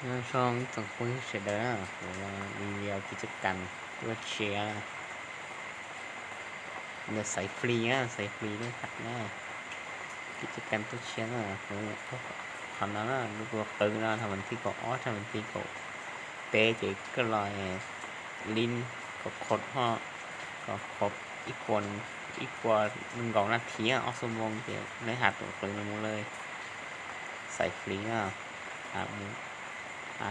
Nyob zoo tsoom phooj ywg sawv daws na, kuv video kis cov kas tuaj tshiab, yog xaiv flis na, xaiv flis lej has na. Kis cov kas tuaj tshiab na, qhov no na, lub qhov qwv no thaum vas thib kaum ob txog vas thib kaum peb ces koj los lib kaum qhov ho, kaum qhov ib puas, ib puas nees nkaum nas this, ob xuab moos ces lej has tus qwv no mus lawm. Xaiv flis na, has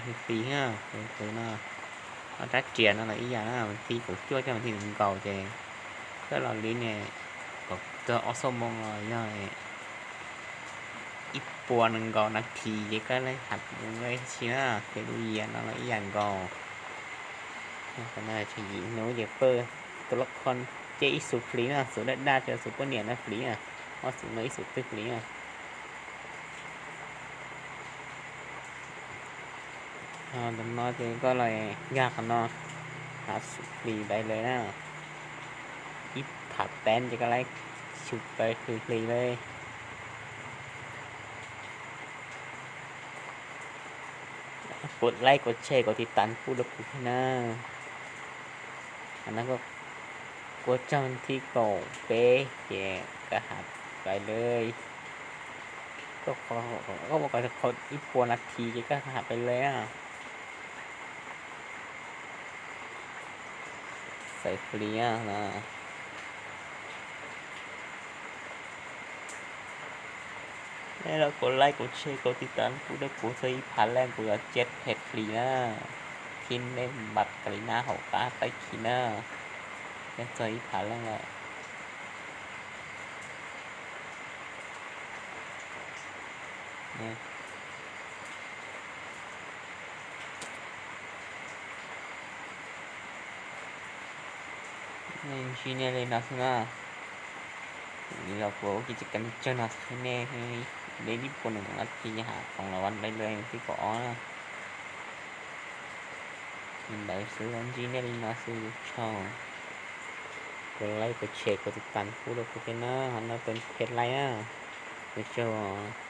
flis flis na, tus qwv no. Ob rab riam no los ib yam na, vas thib kaum cuaj txog vas thib nees nkaum ces koj los lib ne, kaum txog ob xuab moos los yog ib puas nees nkaum nas this ces koj lej has tus qwv no si na, ces lub yias no los ib yam nkaus. Yim hnub ces paj tus laj khon ces ib xus flis na, xus daj daj, xus poj niam no flis na, ob xus no ib xus twg flis na. Ntawm no ces koj los nkag qhov no, has xus flis pais lawm na. Ib phav teeb ces koj laj xus pais flis flis lawm. Kuv laib kuv tshem kuv tiv tas pub rau kuv thiab na. Qhov no koj kuaj txog thib kaum peb ces koj has pais lawm. Koj ua kom qhov ib puas nas this ces koj has pais lawm na. Xaiv flis na. Nej los kuv laib kuv tshem kuv tiv tas pub rau kuv txog ib phav leej kuv yuav cia phem flis na. Thib nej npam kas lis nab hauv qab taib khi na. Yog txog ib phav leej lawm. Nej ntsib nej li no xwb na. Kuv los kuv ua kis cov kas tsawg no xwb, nej deb ib puas nees nkaum nas this has koom los vas laib lawm thib kaum ob na. Li ntawd xwb, ntsib nej li no xwb, ua tsaug. Kuv laib kuv tshem kuv tiv tas pub rau kuv thiab na, ho no tus phem laib na. Ua tsaug.